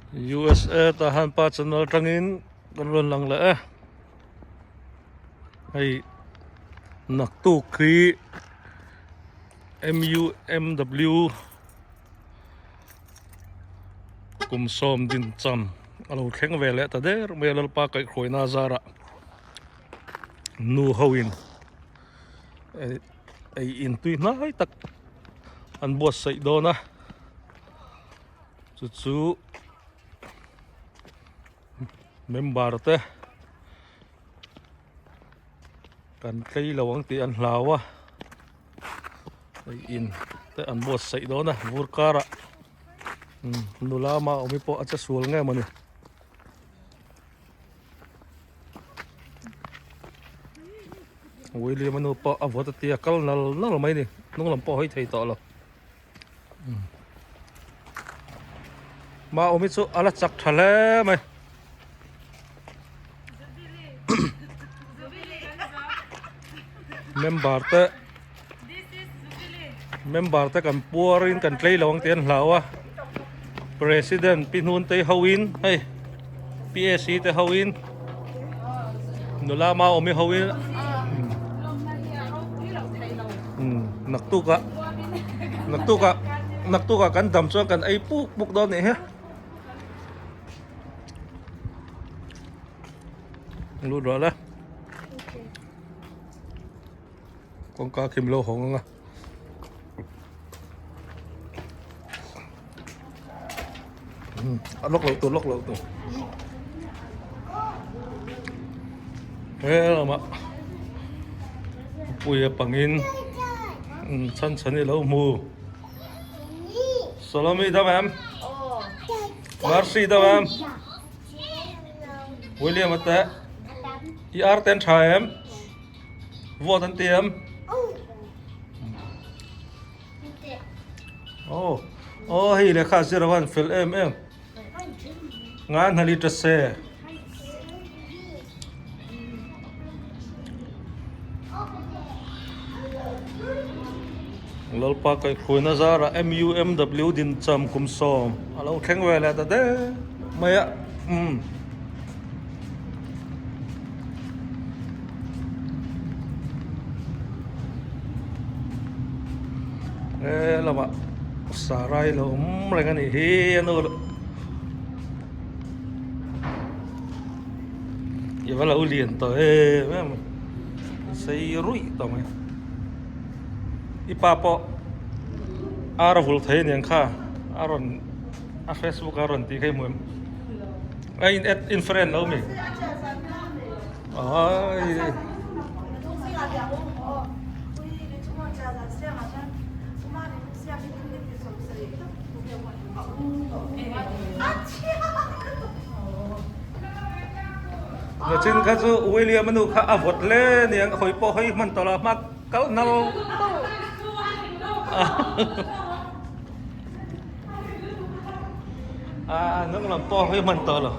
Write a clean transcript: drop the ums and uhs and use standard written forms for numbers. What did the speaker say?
USA tah han pa channel atangin kan rawn lang leh e hei naktuk hi M_U_M_W kum sawm din cham a lo thleng ve leh ta der mai a lalpa kaihhruaina zarah nu ho in ei in tui hnai tak an buatsaih dawn a chu chu member te kan tlei lo ang tih an hlau a ei in te an buatsaih dawn a vur karah nula mah awm hi pawh a che sual nge mawni. William a nu pawh a vawt a tia kal nal nal mai a ni hnung lam pawh a hawi thei tawh lo Maumi chu a la chak tha hle mai member te member te kan puar in kan tlei lo ang tih an hlau a president pi hnun te ho in hei PAC te ho in nula Maumi ho in naktuk ah naktuk ah naktuk ah kan dam chuan kan ei puk puk dawn nih hi lut rawh le kawngka khi milo hawng ang a. A lawk loh tur lawk loh tur he lamah puia pangin chhan chhan hi a lo hmu Salome dam em Mercy dam em William a teh i ar ten tha em vote an ti em Aw aw hei lehkha zir a van fel em em ngai hna li ta se Lalpa kaihhruaina zarah MUMW dincham kum sawm a lo thleng ve leh ta der mai a umm. He lamah sarai lo awm reng a nih hi a nu i va lo lian tawh em em a sei ruih tawh mai i pa pawh ar a vul thei aniang kha a rawn a facebook a rawn tih kha i hmu em a in add in friend lo mi ai. Nachin kha chu William a nu kha a vawt hle aniang hawi pawh hawi hman tawh lo a hma kal nal nal a hnung lam pawh hawi hman tawh lo.